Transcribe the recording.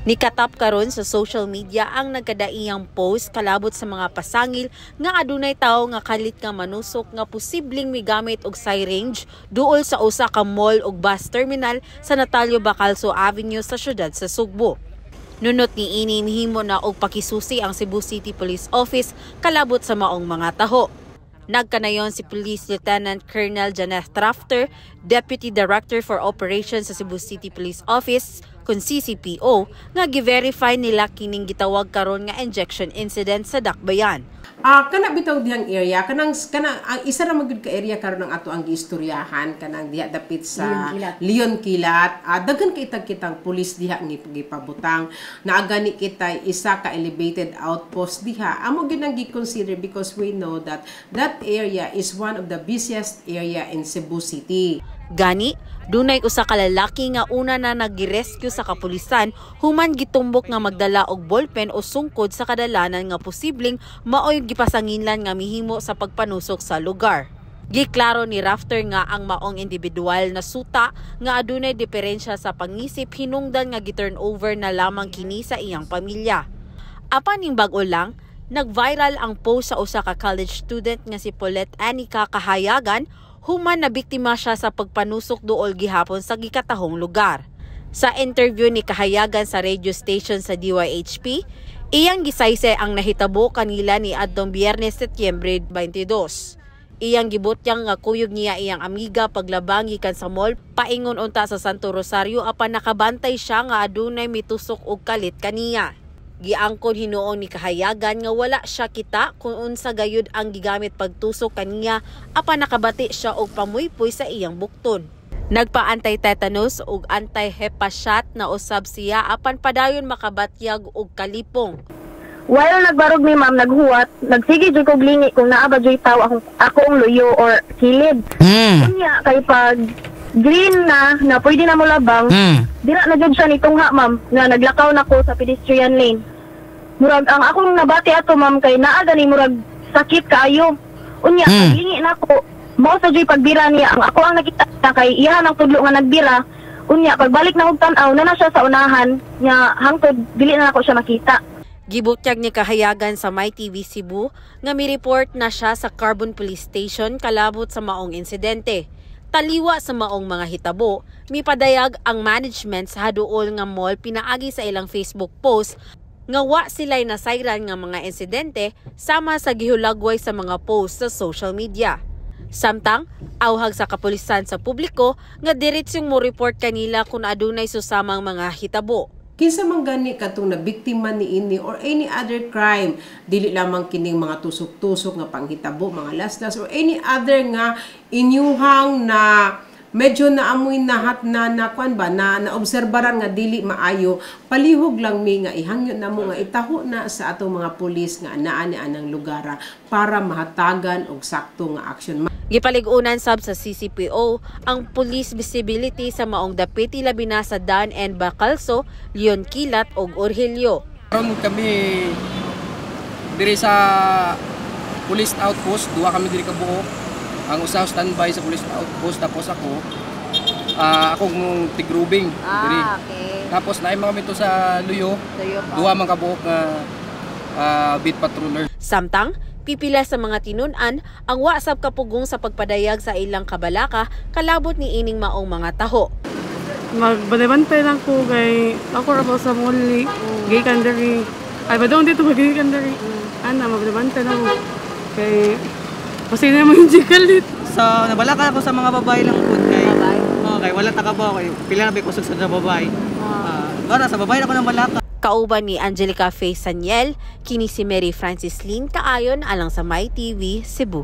Nikatap karon sa social media ang nagkadaiyang post kalabot sa mga pasangil nga adunay tawo nga kalit nga manusok nga posibleng migamit og syringe duol sa usa ka mall ug bus terminal sa Natalio Bacalso Avenue sa syudad sa Sugbo. Nunot ni ini, mihimo na og pakisusi ang Cebu City Police Office kalabot sa maong mga taho. Nagkanayon si Police Lieutenant Colonel Janeth Rafter, Deputy Director for Operations sa Cebu City Police Office, kun CCPO, nga gi-verify nila kining gitawag karon nga injection incident sa Dakbayan. Kana bitaw dihang area, kanang kana ang isa ra man gyud ka area karon ang ato ang giistoryahan, kanang diha dapit sa Leon Kilat. Daghan kay tag kitang pulis diha nga gipabutang. Naa gani kita isa ka elevated outpost diha. Amo gyud ang gi-consider because we know that that area is one of the busiest area in Cebu City. Gani, dunay usa ka lalaki nga una na nag-rescue sa kapulisan human gitumbok nga magdala og ballpen o sungkod sa kadalanan nga posibleng maoy gipasanginlan nga mihimo sa pagpanusok sa lugar. Giklaro ni Rafter nga ang maong individual na suta nga adunay diferensya sa pangisip hinungdan nga gi-turn over na lamang kini sa iyang pamilya. Apan ning bag-o lang, nag-viral ang post sa usa ka college student nga si Paulette Anika Kahayagan human na biktima siya sa pagpanusok duol gihapon sa gikatahong lugar. Sa interview ni Kahayagan sa radio station sa DYHP, iyang gisaysay ang nahitabo kanila ni adtong Biyernes, Setyembre 22. Iyang gibutyang nga kuyog niya iyang amiga paglabang gikan sa mall paingon unta sa Santo Rosario, apan nakabantay siya nga adunay mitusok og kalit kaniya. Giangkon hinuon ni Kahayagan nga wala siya kita kung unsa gayud ang gigamit pagtusok kaniya, apan nakabati siya og pamuypoy sa iyang bukton. Nagpa-anti-tetanus ug anti-hepa shot na usab siya apan padayon makabatyag og kalipong. While nagbarog mi, ma'am, naghuwat, nagsige jud kog lingi kung naa ba juy tawo akong luyo or kilid. Unya kay pag green na na pwede na mo labang, dira na jud siya nitungha, ma'am, nga naglakaw na ko sa pedestrian lane. Murag ang akong nabati ato, ma'am, kay naa gani murag sakit kaayo. Unya paglingi na ko, mao sa juy pagbira niya ang ako ang nakita na kay iya ang tudlo nga nagbira. Unya pagbalik na og tan-aw na na siya sa unahan nya hangtod dili na nako siya makita. Gibutyag ni Kahayagan sa My TV Cebu nga mi-report na siya sa Carbon Police Station kalabot sa maong insidente. Taliwa sa maong mga hitabo, mipadayag ang management sa haduol nga mall pinaagi sa ilang Facebook post nga wa sila'y nasayran nga mga insidente sama sa gihulagway sa mga post sa social media. Samtang, awhag sa kapulisan sa publiko nga diretsong mo report kanila kung adunay susamang mga hitabo. Kinsa man gani katong nabiktima niini or any other crime, dili lamang kining mga tusok-tusok nga panghitabo, mga laslas or any other nga inyuhang na medyo naamoy nahat na na kwan ba na naobserbaran nga dili maayo, palihog lang mi nga ihangyo namo nga itaho na sa atong mga pulis nga naa ni anang lugar para mahatagan og sakto nga aksyon. Gipalig-unan sab sa CCPO ang police visibility sa maong dapit, ilabi na sa Dan N. Bacalso, Leon Kilat ug Orhilio. Karon kami diri sa police outpost, duha kami diri ka buok. Ang usa standby sa police outpost, tapos akong tigrubing diri. Tapos naay mga kami to sa Luyo, duha man ka buok nga beat patroller. Samtang, pipila sa mga tinun-an ang wa sab kapugong sa pagpadayag sa ilang kabalaka kalabot ni ining maong mga taho. Magbantay lang ko kay ako ra sa mall gikan diri. Ay badong dito magikan diri. Ana magbantay lang ko. Kay kasi na mo yung kalit. So nabalaka ako sa mga babae lang pud kay. Oh, kay wala ta kabaw kay pila na ba kusog sa babae. Para sa babae ako nang balaka. Kauban ni Angelica Faye Saniel, kini si Mary Francis Lynn Kaayon alang sa My TV Cebu.